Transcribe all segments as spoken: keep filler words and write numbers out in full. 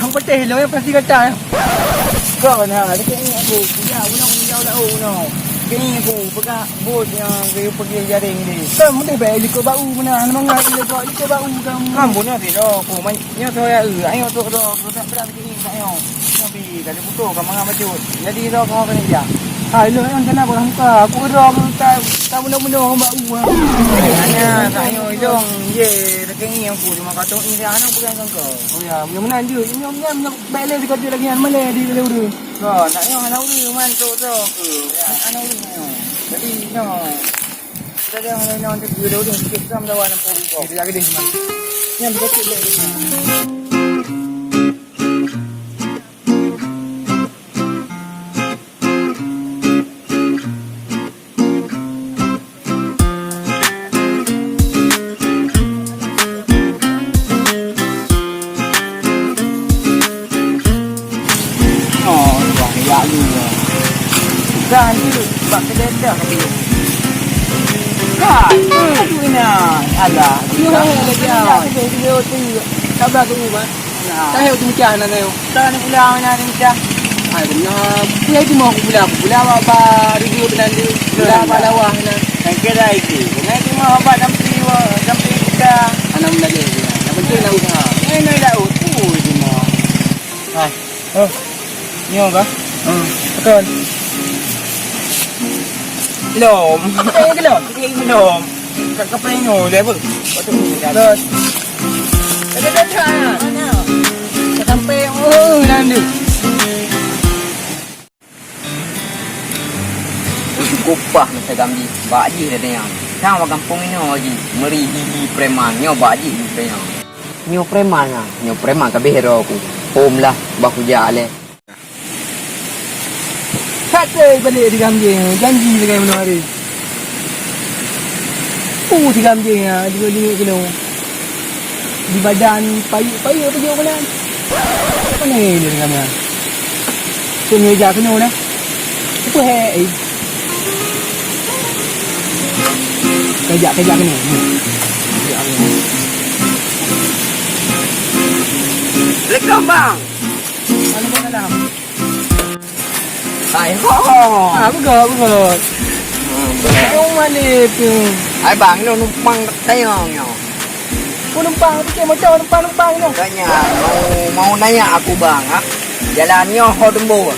Hang patéh lôn, pasti gata. Kon ha, dekat ni aku. Tidak, bunoe aku tinggal dah, oh, bunoe. Dekat ni aku, peugah bos nyang geuyue peugah jaring ni. Kan mudah bae likot bau meunan, mangat likot, likot bau kamu. Kan bunoe ti doh, aku man-, nyoe soe ya, eh, ayo tok doh, aku tak berat dekat ni, tak nyoe. Nyoe bi, ka diputoh, ka mangat bacut. Jadi doh, kau kena ija. Hai, lôn kan kena barang muka. Aku ero aku tak, tak bunoe-bunoe bak u. Hanya, tak nyoe idong, ye, dekat ni aku cuma katok ni, anak bukan kau. Oh ya, mudah-mudahan je. Ini om nyan, nyan bèk lé dikaji lagi nyan, malèe di lé ureueng. Ka, nak nyoe hana ureueng man, tok, tok. Ya, hana ureueng nyoe. Jadi, nyoe. Kita dia hana nyoe, nanti dia ureueng sikit, kita melawan nampak ureueng. Dia lagi deh, man. Nyan dikaji lé. Oh, wah, ya lu. Dah ni, bak kedai dah kami. Kan, aduh, ina. Alah, ina, ina, ina. Sabar tu, Mat. Nah. Tahu tu macam mana tu? Tahu ni pula, mana ni pula? Hai, benar. Pula itu mau aku pula, aku pula awak ba review benar tu. Pula ba lawah na. Kan kira itu. Kena itu mau awak damping, damping kita. Anak muda dia. Yang penting nak usaha. Ini nak usaha. Oh, itu mah. Hai. Oh. Nyoe kah? Hmm. Betul. Lom. Eh, belum. Belum. Kat kapai nyoe dah apa? Betul. Dah, dah, dah. Mana? Dah sampai. Oh, nandu. Kupah masa gambi. Bak jih dah tanyang. Sang wa gampông inoe jih. Meri gigi preman. Nyoe bak jih preman. Nyoe preman ah, nyoe preman ka beh droe ku. Hom lah, bah kujak lé. Sakai balek di Gamjeng, janji sagai meunoe hari. Uh, di Gamjeng ah, di Gamjeng keunoe. Di badan payek-payek peujeuet bulan. Mana ni dengan mana? Sini aja keunoe dah. Apa hai? Kejap, kejap kena. Assalamualaikum, bang. Waalaikumsalam. Hai, ho. Ah, begot, begot. Hmm, begot. Yang mana tu? Hai, bang, ni numpang tayong nyoe. Penumpang, tu cek motor numpang-numpang tu. Tanya, mau, mau nanya aku, bang, ha? Jalan nyoe ho tembok.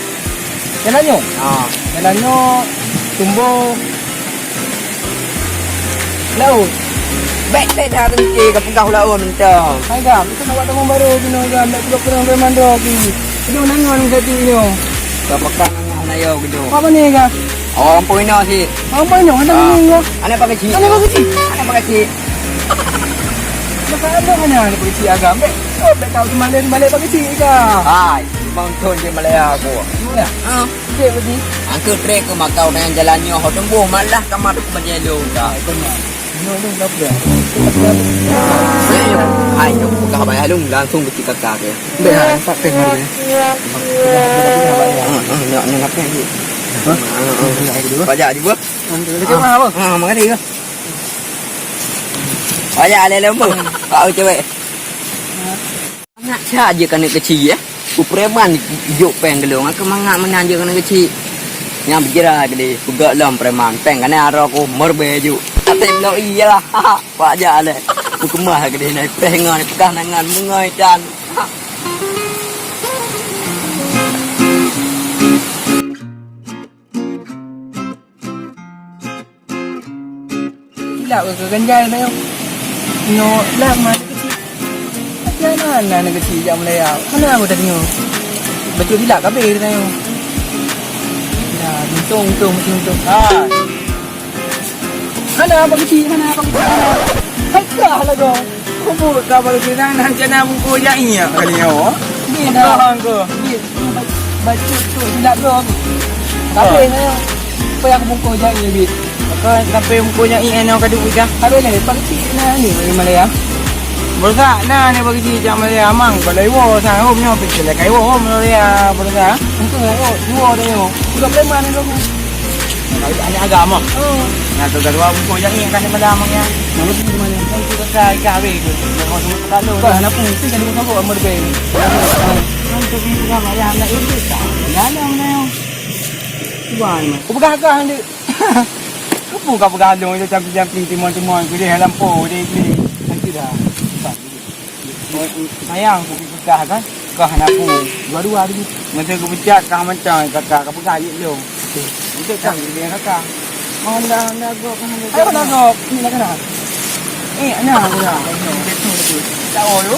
Jalan nyoe? Ha. Jalan nyoe tumboh laôt. Bèk that ka peureulèe ka peugah laôt mantong. Hai Gam, itu nak buat tamong baru keunoe Gam, nak buat kurang memandok ni. Aduh, nangah ni satu nyoe. Ka peugah nangah na yo gitu. Apa ni Gam? Awak orang pun ina sih. Orang pun ina, ada ni Gam. Anak pakai cik. Anak pakai cik. Anak pakai cik. Masa ada mana anak pakai cik Agam? Bèk, oh, bèk tahu tu malam balik pakai cik Gam. Hai, memang tu je Malaya aku. Ya. Ha. Cek bagi. Angkat trek ke makau dengan jalan nyoh ho tembuh malah kamar tu bajai lu ka. Hai, itu mah. Nyoh tu dah peugah. Hai, nyoh peugah bayar lu langsung beti kakak ke. Dah, tak teh hari ni. Ha, ha, nak, nak apa lagi? Ha? Ha, ha. Pajak di bawah. Ha, tu dia apa? Ha, makasih ke? Pajak ada lembut. Pak cewek. Mangat that jeuet keuneuk keuchik, eh. Peue preman jok péng keu lôn, aku mangat meunan jeuet keuneuk keuchik. Nyang beujeurai keudeh, peugöt lom preman, péng keuneuk aro ku meureubeue jok. Até bloe iyalah, pak jak lé. Peukeumah keudeh na péng ngon peugah nangan beungöh tan. Silap ke ganjai tanyoe? Nyoe lam hana keuchik. Tapi hana, hana keuchik jak meulaya. Hana aku tadi nyoe. Bacut silap kabeh tanyoe. Ya, untung, untung, masih untung. Ha. Hana apa keuchik, hana apa keuchik, hana. Hai kah lagoe. Kubu ka baru sidang nan cana bungkôh jai nyak kali nyoe. Ni dah. Kau hang ke? Ni, ni ba-, bacut tu silap tu. Tapi Oh. Ni, apa yang bungkôh jai ni, Bit? Maka sampai bungkôh jai eh nyoe ka duit dah. Habis ni, bagi cik na ni, bagi Malaya. Berusaha na ni bagi cik jak Malaya amang. Kalau iwo sang hom nyoe, pergi lagi iwo hom Malaya, berusaha. Untung lah, iwo, iwo dah iwo. Bukan preman ni, Bang. Kali aneuk agam ah. Oh. Nah, tu kedua bungkôh jai kan malam ya. Lalu pergi mana? Kan tu kata ikan habis tu. Dah masuk ke dalam. Kau anak pun mesti jadi bungkôh sama dia. Kan tu pergi sama ya anak itu tak. Dalam mana? Cuba ni. Kau pegang kau ni. Kau pun kau pegang dong itu jampi-jampi timon-timon tu dia dalam po dia ni. Nanti dah. Sayang, kupi peugah kan, kah na pu. Dua-dua dulu. Masa kupeugah kah macam kakak, kah peugah jeuet lom. Betul kan, dia kata. Oh, dah, dah gop, dah gop. Ayo, dah gop. Ni nak kena. Eh, ana aku dah. Betul, betul. Tak oh, lu.